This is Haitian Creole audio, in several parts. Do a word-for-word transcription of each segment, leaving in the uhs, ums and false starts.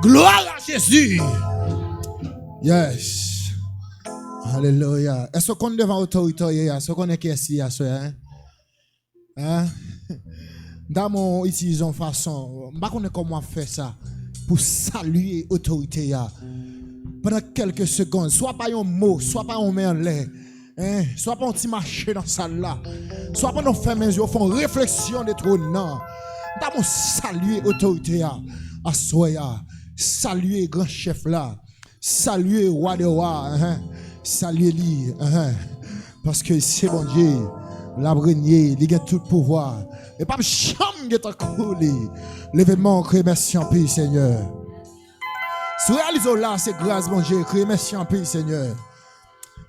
Glwa a Jezi. Yes. Alelouya. Èske w konn devan otorite w ye a? Èske w konnen kiyès li ye aswè a, en? En? M ta renmen w itilize yon fason, m pa konnen kòman w ap fè sa, pou salye otorite a. Pandan kèlke segonn, swa pa yon mo, swa pa yon men anlè, en, swa pa yon ti mache nan sal la, swa pandan w fèmen zye w, fè yon refleksyon de twòn nan. M ta renmen w salye otorite a, aswè a. Salye gran chèf la. Salye wa dè wa, enhen. Salye li, enhen. Paske se Bondye, l ap renye, li gen tout pouvwa. E p ap janm gen tankou li. Leve men w, kriye mèsi anpil, Senyè. Si w reyalize w la, se gras Bondye, kriye mèsi anpil, Senyè.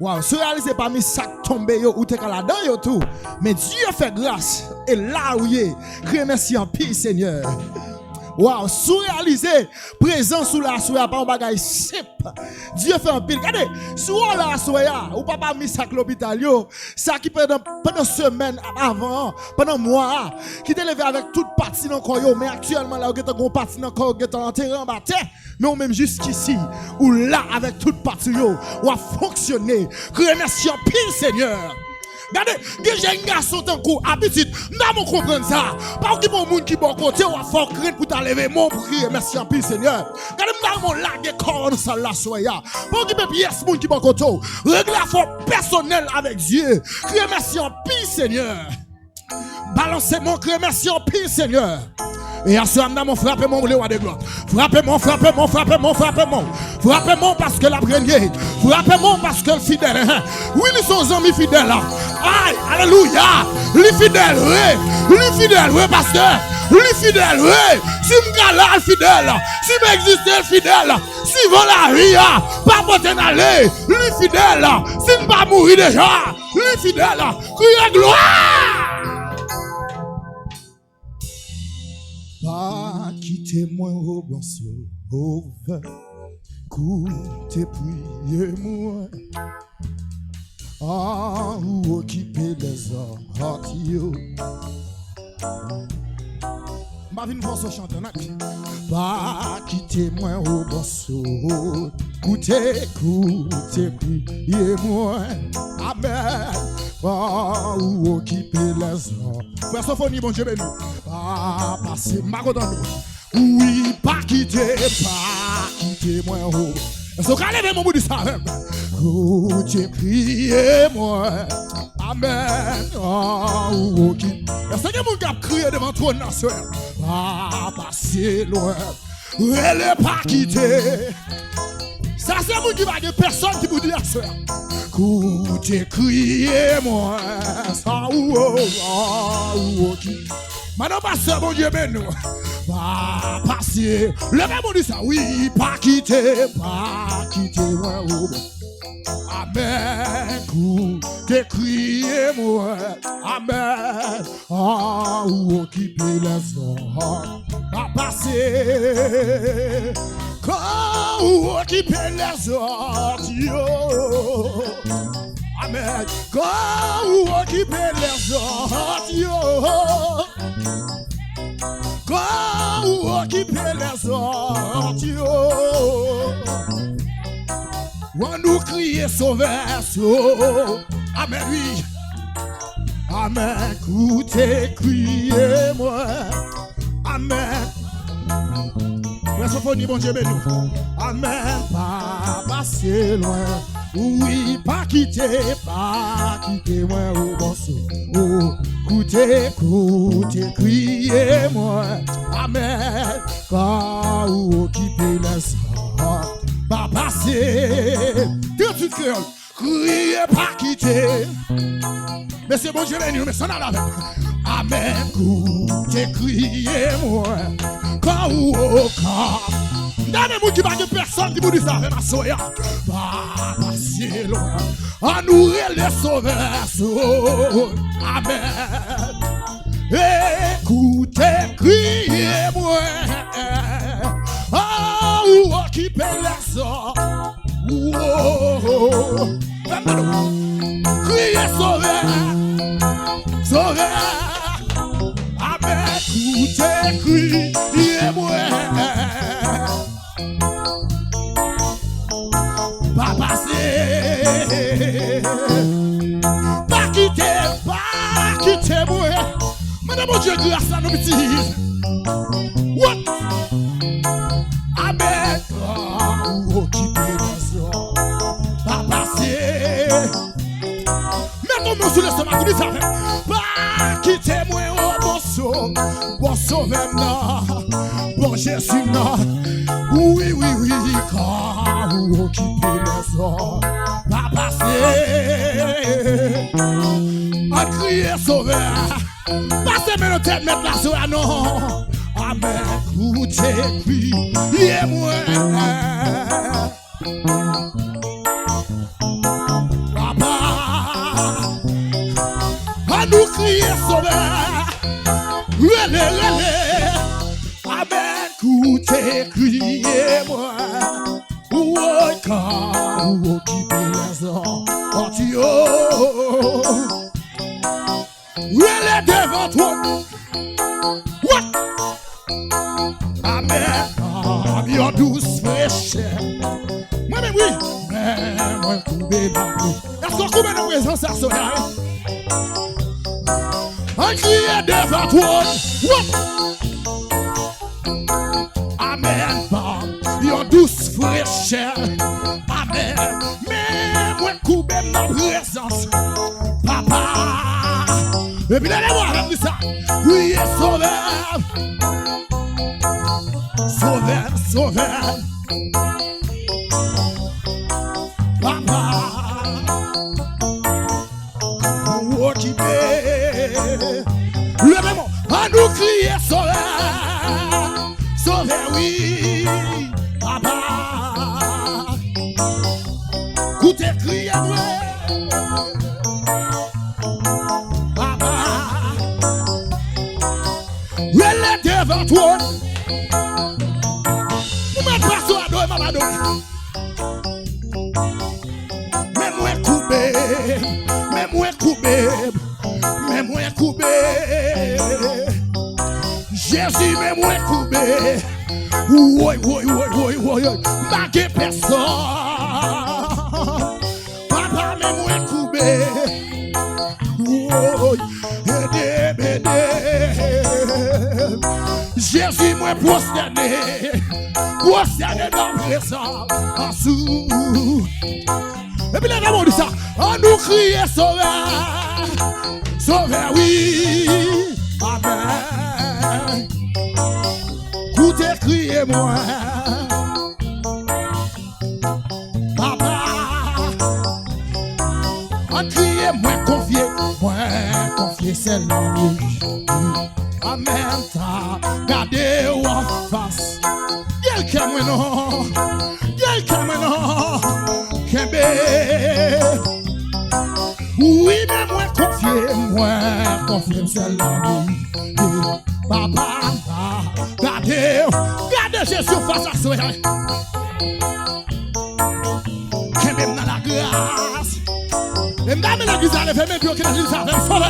Waw, si w reyalize pami sa k tonbe yo, ou te ka ladan yo tou. Men Dye fè gras, e la ou ye, kriye mèsi anpil, Senyè. Waw, si w reyalize prezans ou la aswè a pa yon bagay senp. Dye fè anpil. Gade, si w la aswè a, ou pa pami sa k lopital yo, sa ki pandan, pandan semèn avan an, pandan mwa a, ki te leve avèk tout pati nan kò yo, men aktyèlman la, yo gentan gen yon pati nan kò yo, gentan antere anba tè, men ou menm jiskisi, ou la avèk tout pati yo, w ap fonksyone. Kriye mèsi anpil, Senyè. Gade, gen jèn gason tankou w, apitit, m ta renmen w konprann sa. Pa okipe yon moun ki bò kote w, ap fè w krent pou w ta leve men w pou kriye mèsi anpil, Senyè. Gade, m ta renmen w lage kò w nan sal la aswè a. Pa okipe pyès moun ki bò kote w. Regle afè w pèsonèl avèk Dye. Kriye mèsi anpil, Senyè. Balanse men w, kriye mèsi anpil, Senyè. E aswè a, m ta renmen w frape men w, le wa de glwa. Frape men w, frape men w, frape men w, frape men w. Frape men w paske l ap renye. Frape men w paske l fidèl, enhen. Wi, li se yon zanmi fidèl. Ay, alelouya. Li fidèl, wi. Li fidèl, wi, pastè. Li fidèl, wi. Si m ka la, l fidèl. Si m egziste, l fidèl. Si van lavi a pa pote n ale, li fidèl. Si m pa mouri deja, li fidèl. Kriye glwa! Pa kite mwen, o Bonsovè, koute priye mwen. An ou okipe lèzòt yo. M pa vin fòse w chante, non. Pa kite mwen, o Bonsovè, koute, koute priye mwen. Amèn. An ou okipe lèzòt. Frè Sofoni, Bondye beni w. Pa pase, m pa kontan nou. Wi, pa kite, pa kite mwen, o. Èske w ka leve men w pou di sa avè m? Koute kriye mwen. Amèn. An ou okipe. Èske gen moun k ap kriye devan twòn nan aswè a? Pa pase lwen. Rele pa kite. Sa se moun ki pa gen pèsòn ki pou di aswè a. Koute kriye mwen. Sa ou, o, sa ou, okipe. Madan pastè, Bondye beni w. Pa pase. Leve men w di sa, wi, pa kite, pa kite mwen, o. Amèn. Koute kriye mwen. Amèn. An ou okipe lèzòt. Pa pase. Kan ou okipe lèzòt yo. Amèn. Kan ou okipe lèzòt yo. Kan ou okipe lèzòt yo. An nou kriye Sovè, so. Amèn, wi. Amèn, koute kriye mwen. Amèn. Frè Sofoni, Bondye beni w. Amèn, pa pase lwen. Wi, pa kite, pa kite mwen, o Bonsovè. O, koute, koute kriye mwen. Amèn. Kan ou okipe lèzòt, pa pase. Tranntuit kreyòl. Kriye pa kite. Mesye, Bondye beni w, mesye, ann ale avè m. Amèn, koute kriye mwen. Kan ou, o, kan. M ta renmen moun ki pa gen pèsòn ki pou di sa avè m aswè a. Pa pase lwen. An nou rele Sovè, so. Amèn. Ekoute kriye mwen. An ou okipe lèzòt. Wo. Kriye Sovè. Sovè. Amèn. Koute kriye mwen. Pa pase. Pa kite, pa kite mwen. Mande Bondye gras la, nou pitit. What? Amèn. Ou okipe lèzòm. Pa pase. Met yon men sou lestomak ou, di sa avè m. Pa kite mwen, o bon so-, bon sovè m nan, bon Jezi m nan. Wi, wi, wi, kan ou okipe lèzòm. Pa pase. Ann kriye sovè a. Pase men nan tèt mèt la sou a non. Amèn. Koute kriye mwen. Papa, ann nou kriye sovè. Rele, rele. Amèn. Koute kriye mwen. Woy, kan ou okipe lèzòm. Pati yo. Rele devan twòn. What? Amèn. Yon dous frechè. Mwen menm, wi. Men mwen koube nan pri. Èske w koube nan prezans sa, sovè a? Ann kriye devan twòn. What? Amèn. Ban m yon dous frechè. Amèn. Men mwen koube m nan prezans Papa. Epi leve vwa avè m, di sa. Kriye sovè. Sovè, sovè. Papa. Ou okipe. Leve men w. Ann nou kriye sovè. Sovè wi. Papa. Koute kriye mwen. Papa. Rele devan twòn. Ou mèt pase w adore, m ap adore. Men mwen koube, men mwen koube, men mwen koube. Jezi, men mwen koube. Woy, woy, woy, woy, woy, woy. M pa gen pèsòn. Papa, men mwen koube. Woy, ede m, ede m. Jezi, mwen pwostène. Pwostène nan prezans ou. Epi leve men w, di sa. Ann nou kriye sovè. Sovè, wi. Amèn. Koute kriye mwen. Papa, ann kriye, mwen konfye, mwen konfye sèl nan ou. An menm tan, gade w anfas. Gèl kè mwen non, gèl kè mwen non, kenbe. Wi, men mwen konfye, mwen konfye m sèl nan ou. Papa, gade, gade Jezi fas aswè. Kenbe m nan lagras. E m ta renmen legliz la leve men pou yo kenbe legliz avè m. Sovè,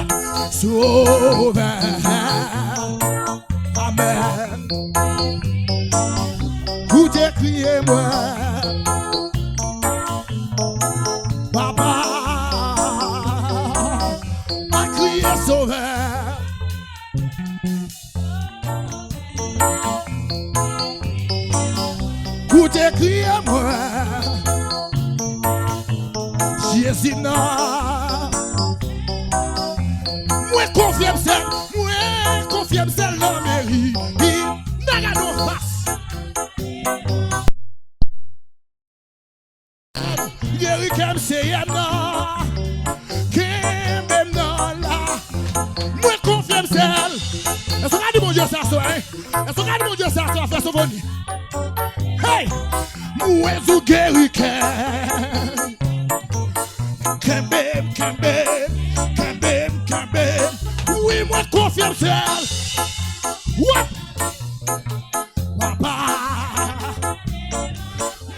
Sovè. Amèn. Koute kriye mwen. Papa, ann kriye Sovè. Koute kriye mwen. Jezi nan. Mwen konfye m sèl, mwen konfye m sèl nan meri. Nan gade w fas. Geri kè m, Seyè m nan. Kenbe m nan la. Mwen konfye m sèl. Èske w ka di Bondye sa aswè, hein? Èske w ka di Bondye sa aswè, frè Sovoni? Hey! Mwen di w geri kè m. Kenbe m, kenbe m, kenbe m, kenbe m. Wi, mwen konfye m sèl. What? Papa,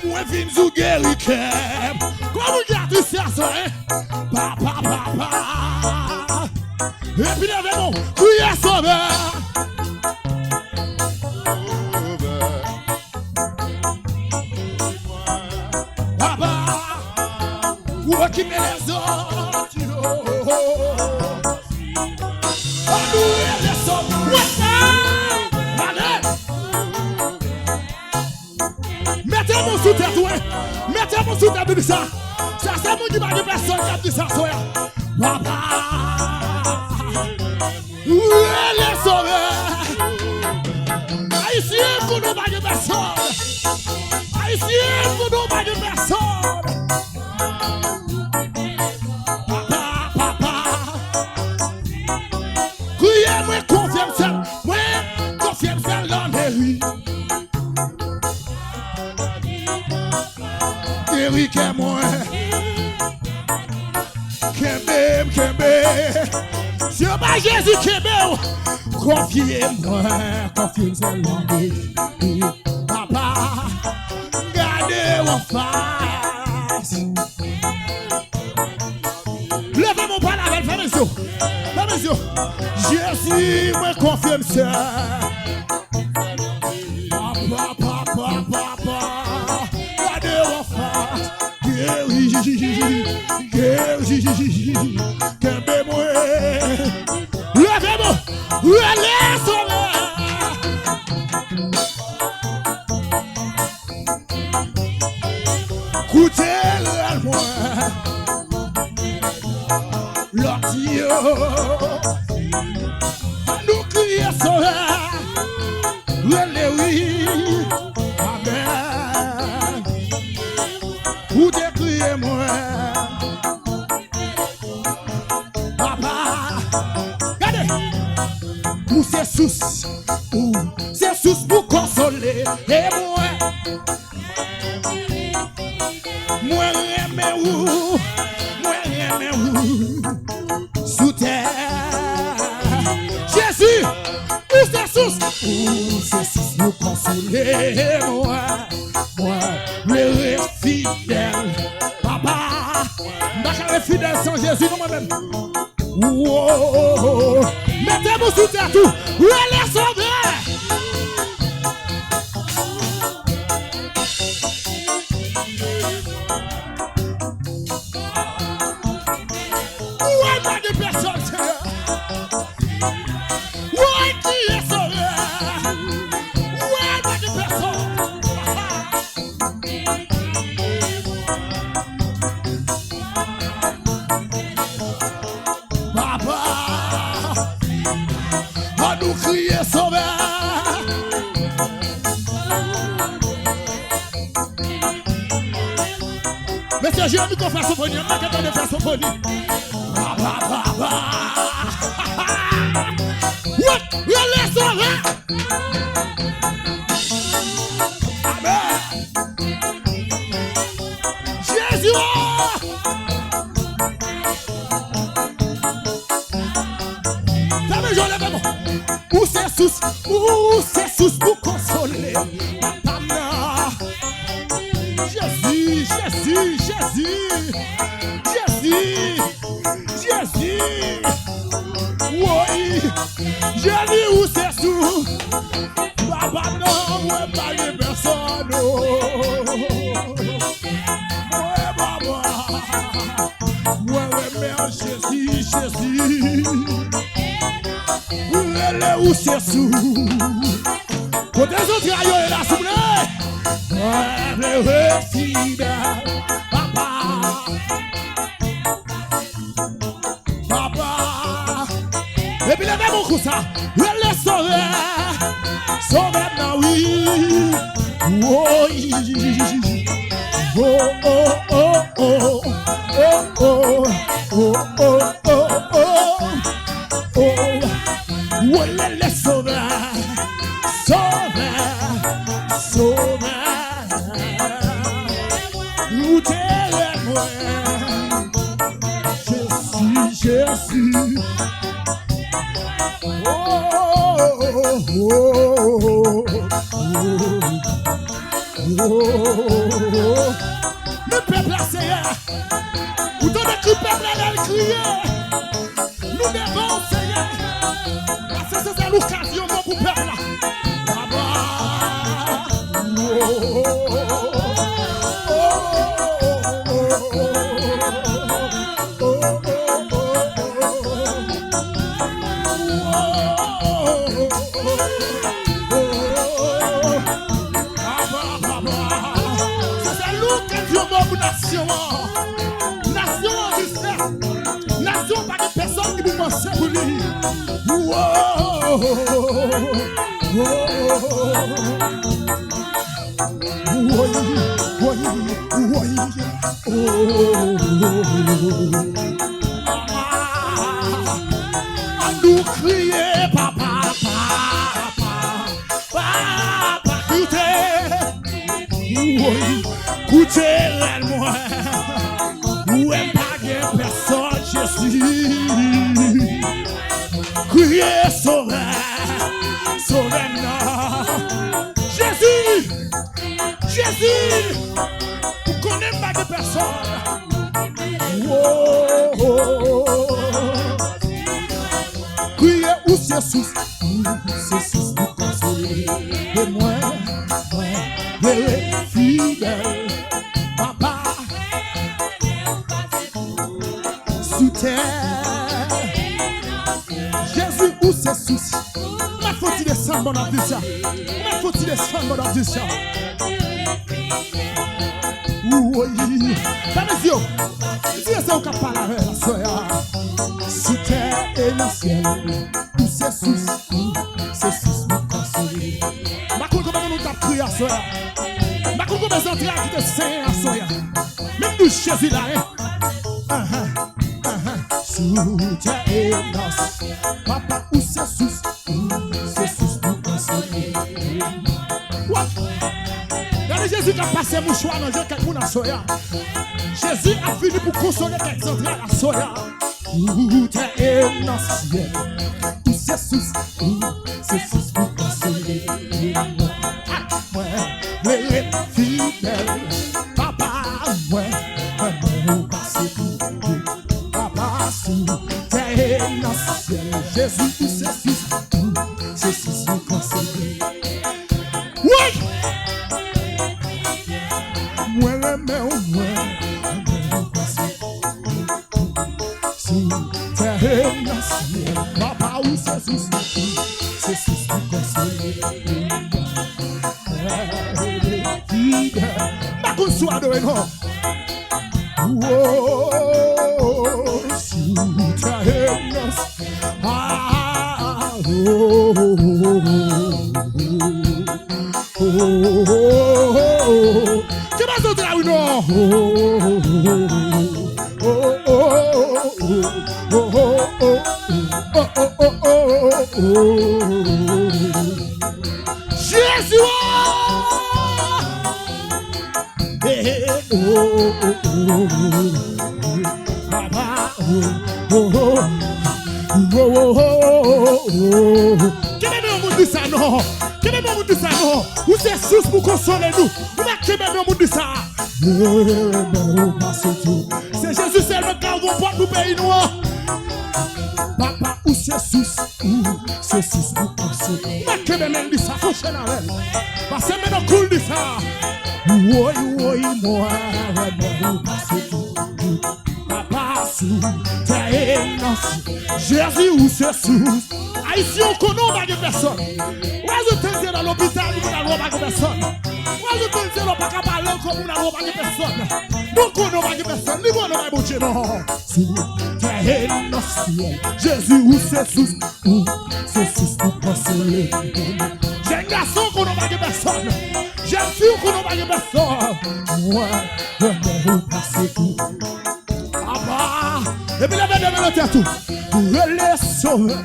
mwen vin di w geri kè m. Kòman moun ki atris se aswè, hein? Papa, papa. Epi leve men w, kriye Sovè. Sovè. Kite lèzòt yo. Annou rele sòvè. Wè sa. Ale. Mete men w sou tèt ou, wi. Mete men w sou tèt ou, di sa. Sa se moun ki pa gen pèsòn k ap di sa, sè. Papa. Rele sòvè. Ayisyen, pou nou pa gen pèsòn. Ayisyen, pou nou pa gen pèsòn. Papa, papa. Kriye mwen, konfye m sèl. Mwen, konfye m sèl nan meri. Geri kè mwen. Kenbe m, kenbe. Si w pa Jezi kenbe w. Konfye mwen, konfye m sèl nan men w. Papa, gade w anfas. Leve men w, pale avè l, fèmen zye w. Fèmen zye w. Jezi, mwen konfye m sèl. Papa, papa, papa, gade w anfas. Geri, geri, kenbe mwen. Leve men w, rele sòvè. Koute rèl mwen. Lòt yo. Annou kriye sòvè. Rele wi. Amèn. Ou te kriye mwen. Papa. Gade. Ou se sous. Ou se sous pou konsole mwen. Mwen renmen ou, mwen renmen ou sou tè. Jezi, ou se sous, ou se sous pou konsole mwen. Mwen, mwen ret fidèl, papa. M pa ka ret fidèl san Jezi, non, mwen menm. Woy, mete men w sou tèt ou. Rele sòvè. Woy, pa gen pèsòn, Senyè. Woy, ki e sòvè. Woy, pa gen pèsòn. Papa, annou kriye sòvè. Mesye, jwe mikwo, fè senfoni, ann make tande fè senfoni. Papa, papa. Woy, rele sòvè. Amèn. Jezi, oh! Fèmen je w, leve men w. Ou se sous, ou se sous pou konsole papa m nan. Jezi, Jezi, Jezi, Jezi. Jezi, woy, Jezi, ou se sous. Papa m nan, mwen pa gen pèsòn, oh. Mwen, papa, mwen renmen Jezi, Jezi. Ou rele ou se sous. Kote zantray yo ye la, souple? Mwen vle ret fidèl, papa. Papa. Epi leve men w konsa. Rele sòvè. Sòvè m nan wi. Woy. Oh, oh, oh, oh. Oh, oh, oh, oh, oh, oh. Oh. Woy, rele sòvè. Sòvè. Sòvè. Ou te renmen mwen. Jezi, Jezi. Oh, oh, oh, oh, oh. Men pèp la, Senyè. Ou tande kri pèp la lè l kriye. Nou devan w, Senyè. Paske se sèl okazyon nou pou pèp la. Papa. Oh, oh, oh, oh, oh, oh. Nasyon an, nasyon an distrè. Nasyon an pa gen pèsòn ki pou panse pou li. Woy, woy, woy. Oh. An nou kriye, papa, papa, papa, koute. Woy, koute rèl mwen. Ou wè m pa gen pèsòn, Jezi. Kriye sovè, sovè m nan. Jezi, Jezi, ou konnen m pa gen pèsòn. Oh, oh, oh. Kriye ou se sous, ou se sous pou konsole mwen, mwen, mwen fidèl, papa, sou tè. Jezi, ou se sous. Mèt fò ti desann, bon, ap di sa. Mèt fò ti desann, bon, ap di sa. Woy. Fèmen zye w. Di se ou k ap pale avè l aswè a. Sou tè e nan syèl, ou se sous, ou se sous pou konsole. M pa konn konbyen moun k ap kriye aswè a. M pa konn konbyen zantray ki te senyen aswè a. Men m di w Jezi la, en. Ahan, ahan. Sou tè e nan syèl, papa, ou se sous, ou se sous pou konsole. What? Gade Jezi k ap pase mouchwa nan je kèk moun aswè a. Jezi ap vini pou konsole kèk zantray aswè a. Ou te e nan syèl, ou se sous, ou se sous pou konsole mwen. Ak mwen, mwen ret fidèl, papa mwen, mwen, mwen ou pase pou mwen. Papa sou tè e nan syèl, Jezi ou se sous, ou se sous pou konsole. Wi! Mwen renmen w, mwen renmen w pase sou tè e nan syèl. Papa ou se sous, se sous pou konsole. Fidèl. M pa konn si w adore non. Oh, sou tè e nan syèl. Ah, oh, oh, oh, oh. Oh, oh, oh, oh, oh. Kenbe zantray wi non. Oh, oh, oh, oh, oh. Jezi, oh! Eh, eh, oh, oh, oh, oh, oh. Papa, oh, oh, oh. Oh, oh, oh, oh, oh. Kenbe men yon moun di sa non. Kenbe men yon moun di sa non. Ou se sous pou konsole nou. Ou mèt kenbe men yon moun di sa. Mwen renmen w pase tout. Se Jezi sèlman k ka ouvri yon pòt pou peyi nou an. Papa, ou se sous, ou se sous pou konsole. Ou mèt kenbe men l di sa, fè yon chèn avè l. Pase men nan kou l di sa. Woy, woy, mwen renmen w pase tout. Papa sou tè e nan syèl. Jezi ou se sous. Ayisyen ou konnen w pa gen pèsòn. Wè zot tande nan lopital, moun al wè w pa gen pèsòn. Wè zot tande lè w pa ka pale ankò, moun al wè w pa gen pèsòn. Nou konnen w pa gen pèsòn, li konnen w pa gen Bondye non. Sou tè e nan syèl, Jezi ou se sous, ou se sous pou konsole. Jèn gason ou konnen w pa gen pèsòn. Jèn fi ou konnen w pa gen pèsòn. Mwen, mwen, mwen, ou pase tout. Papa, epi leve de men nan tèt ou. Rele sovè.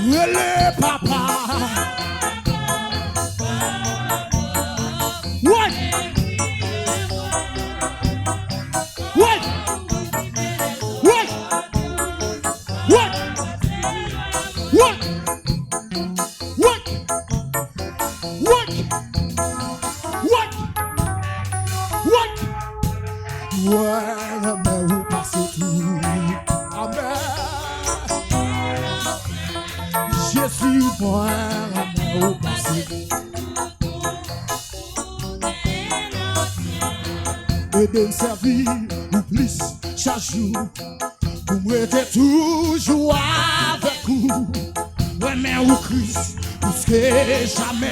Rele papa. Woy! Woy! Woy! Woy! Woy! Woy! Woy! Woy! Woy! Mwen renmen ou pase tout. Amèn. Jezi, mwen renmen ou pase. Ede m sèvi ou plis. Chak jou, pou m rete toujou avèk ou. Renmen ou Kris, plis ke jamè.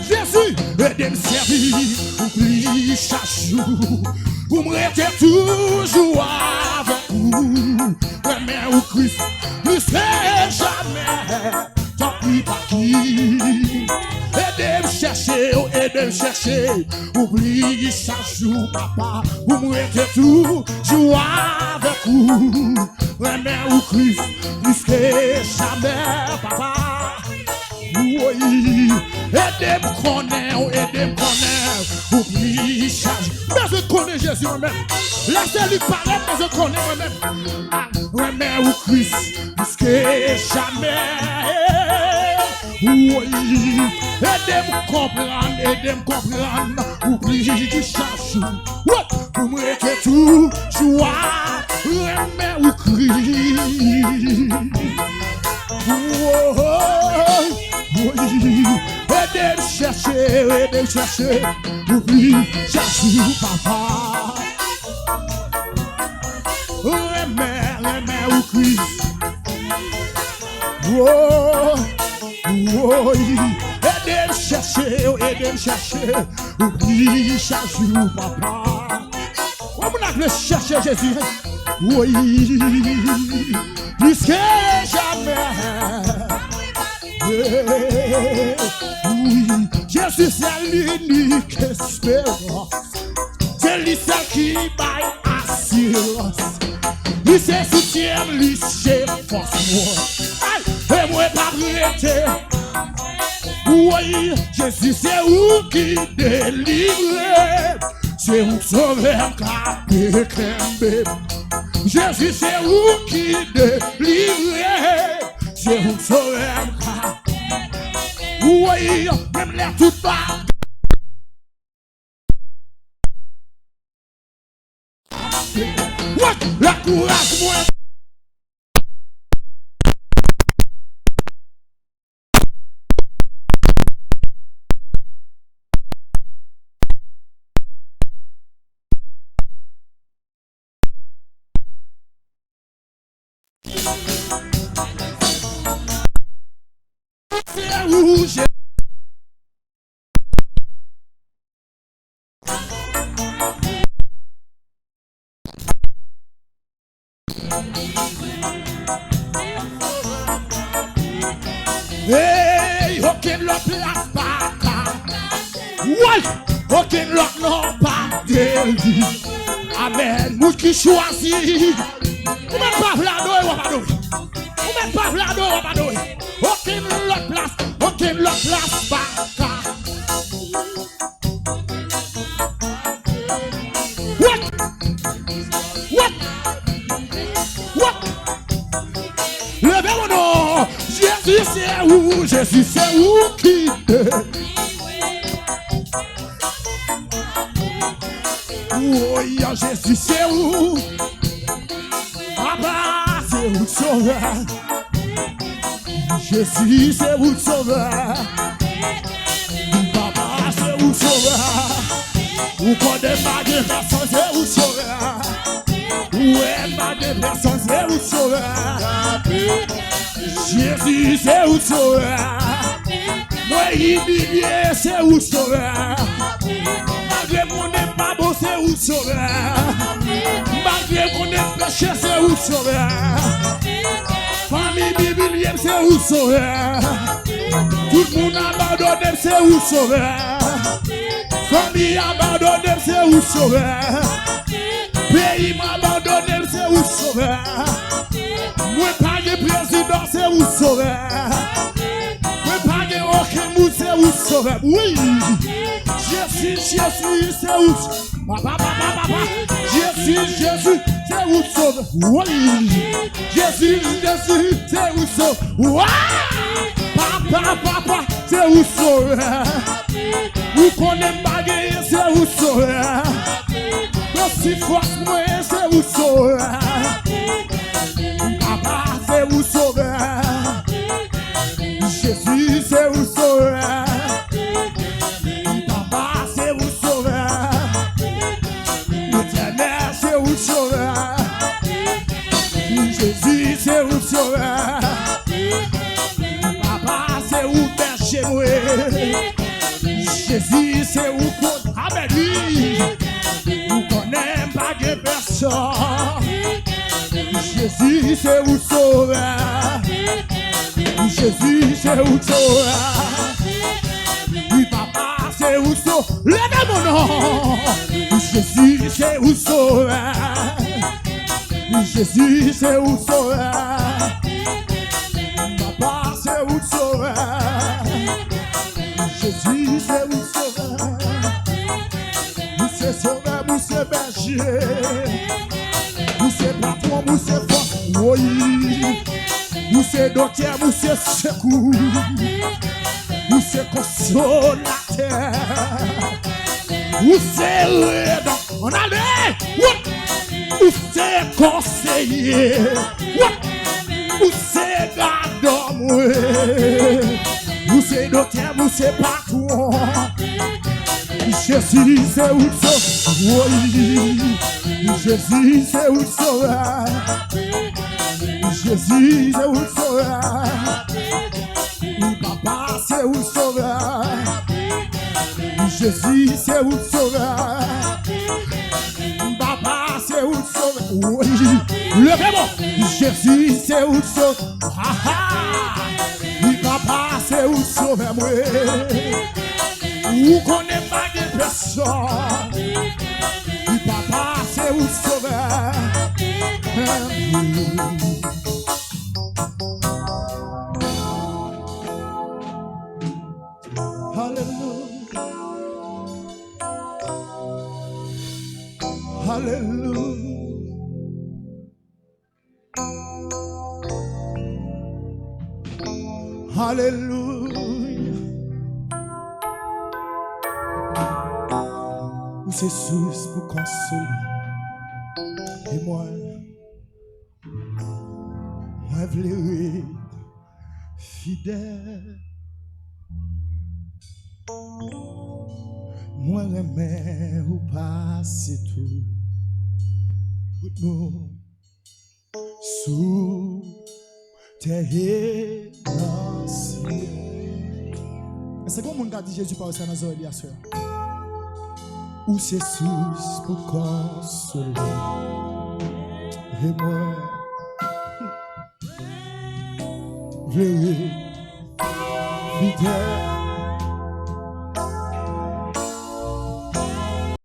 Jezi, ede m sèvi ou plis chak jou. Pou m rete toujou avèk ou. Renmen ou Kris, plis ke jamè. Tanpri pa ki. Ede m chèche w, ede m chèche ou plis chak jou, papa. Pou m rete toujou avèk ou. Renmen ou Kris, plis ke jamè, papa. Woy, ede m konnen w, ede m konnen w plis chak jou. Bezwen konnen Jezi mwen menm. Lè se li k pale, bezwen konnen mwen menm. A, renmen ou Kris, plis ke jamè. Woy, ede m konprann, ede m konprann ou plis chak jou. Woy, pou m rete toujou a renmen ou Kris. Woy, woy, ede m chèche, ede m chèche ou plis chak jou, papa. Renmen, renmen ou Kris. Woy, woy, ede m chèche, ede m chèche ou plis chak jou, papa. Kòman moun ak vle chèche Jezi? Woy, plis ke jamè. Wi, Jezi se linik esperans. Se li sèl ki bay asirans. Li se soutyen m, li se fòs mwen. Ay, e mwen p ap rete. Woy, Jezi se ou ki delivre m. Se ou sovè m ka kenbe m. Jezi se ou ki delivre m. Se ou sovè m ka. Woy, menm lè tout bagay. Woy, lè kouraj mwen. Se ou, Jezi. Hey, okenn lòt plas pa ka. Woy, okenn lòt non pa deli. Amèn. Moun ki chwazi. Ou menm pa vle adore, w ap adore. Ou menm pa vle adore, w ap adore. Okenn lòt plas, okenn lòt plas pa ka. What? What? What? Leve w non. Jezi se ou, Jezi se ou ki te. Woy, Jezi se ou. Papa, se ou sovè. Jezi, se ou sovè. Papa, se ou sovè. Ou konnen m pa gen pèsonn, se ou sovè. Ou wè m pa gen pèsonn, se ou sovè. Jezi, se ou sovè. Mwen imilye, se ou sovè. Malgre m konnen m pa bon, se ou sovè. Malgre m konnen m peche, se ou sovè. Fanmi m imilye m, se ou sovè. Tout moun abandone m, se ou sovè. Fanmi abandone m, se ou sovè. Peyi m abandone m, se ou sovè. Mwen pa gen prezidan, se ou sovè. Mwen pa gen okenn moun, se ou sovè. Wi. Jezi, Jezi, se ou. Papa, papa, papa. Jezi, Jezi, se ou sovè. Wi. Jezi, Jezi, se ou sovè. Wa! Papa, papa, se ou sovè. Ou konnen m pa genyen, se ou sovè. Mèsi fòs mwen, se ou sovè. Papa, se ou sovè. Jezi, se ou sovè. Papa, se ou sovè. Jezi, se ou konnen, amèn, wi. Ou konnen m pa gen pèsòn. Jezi, se ou sovè. Jezi, se ou sovè. Wi, papa, se ou sovè. Leve men w non. Jezi, se ou sovè. Jezi, se ou sovè. Papa, se ou sovè. Jezi, se ou sovè. Ou se sovè, ou se bèje. Ou se patwon, ou se fòs, woy. Ou se doktè, ou se sekou. Ou se konsolatè. Ou se redan. Ann ale! Woy! Ou se konseye. Woy! Ou se gadò mwen. Ou se doktè, ou se patwon. Jezi, se ou sovè. Jezi, se ou sovè. Jezi, se ou sovè. Papa, se ou sovè. Jezi, se ou sovè. Papa, se ou sovè. Wi. Leve men w. Jezi, se ou sovè. Ha, ha. Wi, papa, se ou sovè mwen. Ou konnen m pa gen pèsòn. Wi, papa, se ou sovè. Alelouya. Alelouya. Alelouya. Ou se sous pou konsole. E mwen, mwen vle ret fidèl. Mwen renmen ou pase tout, tout moun sou tè e nan syèl. Èske yon moun ka di Jezi pawòl sa nan zòrèy li aswè a? Ou se sous pou konsole. E mwen vle ret fidèl.